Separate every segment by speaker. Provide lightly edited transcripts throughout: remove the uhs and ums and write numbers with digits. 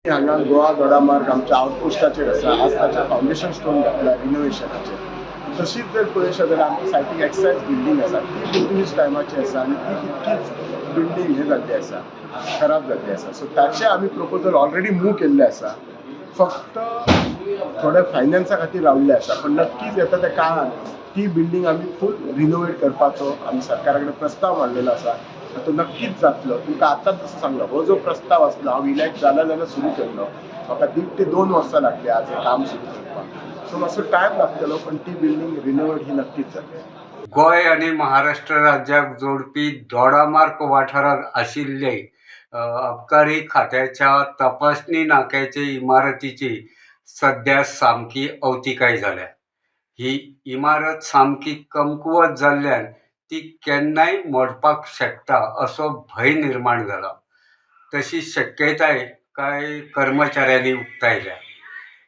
Speaker 1: हांगा गोवा दोडामार्ग आमच्या आउटपोस्टाचेर आसा. आज ताचें फावंडेशन स्टोन घातला रिनोवेशनाचेर. तशीच जर पळयशात जाल्यार आमच्या सायटीक एक्सायज बिल्डींग आसा, ती पुर्तुगीज टायमाची आसा आनी ती तितकीच बिल्डींग हें जाल्ली आसा, खराब जाल्ली आसा. सो ताचे आमी प्रपोजल ऑलरेडी मूव केल्ले आसा, फक्त थोडे फायनान्सा खातीर रावल्ले आसा. पण नक्कीच येता त्या काळान ती बिल्डींग आमी फूल रिनोवेट करपाचो आमी सरकारा कडेन प्रस्ताव मांडलेलो आसा. तो नक्कीच जातलो. तुमकां आतांच जसो सांगलो, हो जो प्रस्ताव आसलो, हांव इलेक्ट जाला जाल्यार सुरू केल्लो. म्हाका 1.5 ते 2 वर्सां लागली आज हें काम सुरू करपाक. सो मातसो टायम लागतलो, पण ती बिल्डींग रिनोवेट ही नक्कीच जातली.
Speaker 2: गोंय आनी महाराष्ट्र राज्याक जोडपी दोडामार्ग वाठारांत आशिल्ले अबकारी खात्याच्या तपासणी नाक्याचे इमारतीची सद्या सामकी अवतिकाय जाल्या. ही इमारत सामकी कमकुवत जाल्ल्यान ती केन्नाय मोडपाक शकता असो भंय निर्माण जाला. तशी शक्यताय कांय कर्मचाऱ्यांनी उक्तायल्या.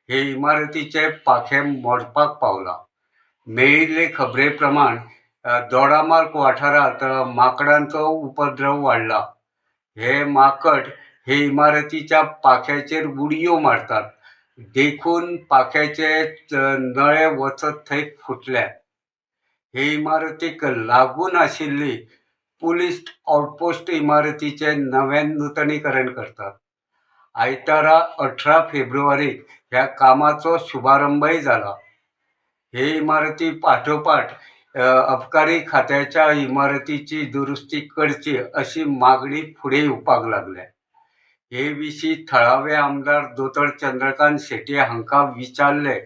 Speaker 2: हे इमारतीचें पाखें मोडपाक पावलां. मेळिल्ले खबरे प्रमाण, दोडामार्ग वाठारांत माकडांचो उपद्रव वाडला. हे माकड हे इमारतीच्या पाख्याचेर उडयो मारतात, देखून पाख्याचे नळे वचत थंय फुटल्यात. हे इमारतीक लागून आशिल्ली पुलीस आउटपोस्ट इमारतीचें नव्यान नुतनीकरण करतात. आयतारा 18 फेब्रुवारीक ह्या कामाचो शुभारंभय जाला. हे इमारती पाठोपाठ अबकारी खात्याच्या इमारतीची दुरुस्ती करची अशी मागणी फुडें येवपाक लागल्या. हे विशीं थळावे आमदार दोतोर चंद्रकांत शेट्ये हांकां विचारलें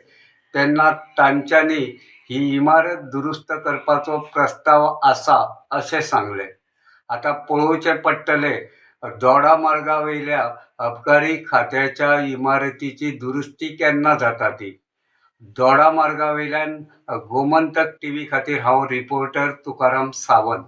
Speaker 2: तेन्ना तांच्यांनी ही इमारत दुरुस्त करपाचो प्रस्ताव आसा अशें सांगलें. आतां पळोवचें पडटलें, दोडा मार्गा वयल्या अबकारी खात्याच्या इमारतीची दुरुस्ती केन्ना जाता ती. दोडा मार्गा वयल्यान गोमंतक टीव्ही खातीर हांव रिपोर्टर तुकाराम सावंत.